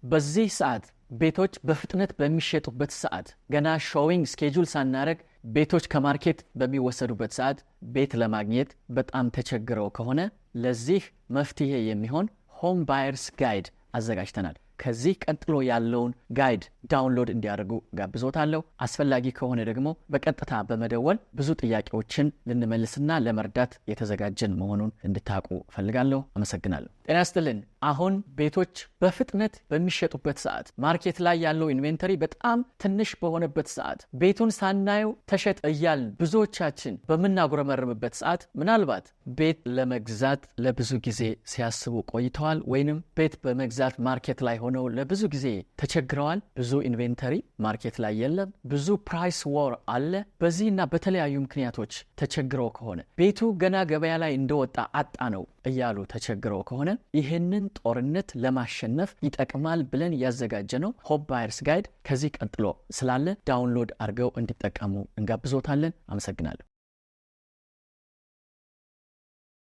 በዚህ ሰዓት፣ ቤቶች በፍጥነት በሚሸጡበት ሰዓት፣ ገና showing schedule ሳናረግ ቤቶች ከ market በሚወሰዱበት ሰዓት ቤት ለማግኘት በጣም ተቸግረው ከሆነ ለዚህ መፍትሄ የሚሆን home buyers guide አዘጋጅተናል። ከዚህ ቀጥሎ ያለውን guide download እንዲያደርጉ ጋብዞታለሁ። አስፈላጊ ከሆነ ደግሞ በቀጥታ በመደወል ብዙ ጥያቄዎችን ልንመልስና ለመርዳት የተዘጋጀን መሆኑን እንድታውቁ እፈልጋለሁ። አመሰግናለሁ። ጤና ይስጥልን። አሁን ቤቶች በፍጥነት በሚሸጡበት ሰዓት፣ market ላይ ያለው inventory በጣም ትንሽ በሆነበት ሰዓት፣ ቤቱን ሳናየው ተሸጠ እያልን ብዙዎቻችን በምናጉረመርምበት ሰዓት፣ ምናልባት ቤት ለመግዛት ለብዙ ጊዜ ሲያስቡ ቆይተዋል፣ ወይንም ቤት በመግዛት market ላይ ሆነው ለብዙ ጊዜ ተቸግረዋል። ብዙ inventory market ላይ የለም። ብዙ price war አለ። በዚህና በተለያዩ ምክንያቶች ተቸግረው ከሆነ፣ ቤቱ ገና ገበያ ላይ እንደወጣ አጣነው እያሉ ተቸግረው ከሆነ፣ ይህንን ጦርነት ለማሸነፍ ይጠቅማል ብለን ያዘጋጀነው home buyers guide ከዚህ ቀጥሎ ስላለ download አድርገው እንዲጠቀሙ እንጋብዞታለን። አመሰግናለሁ።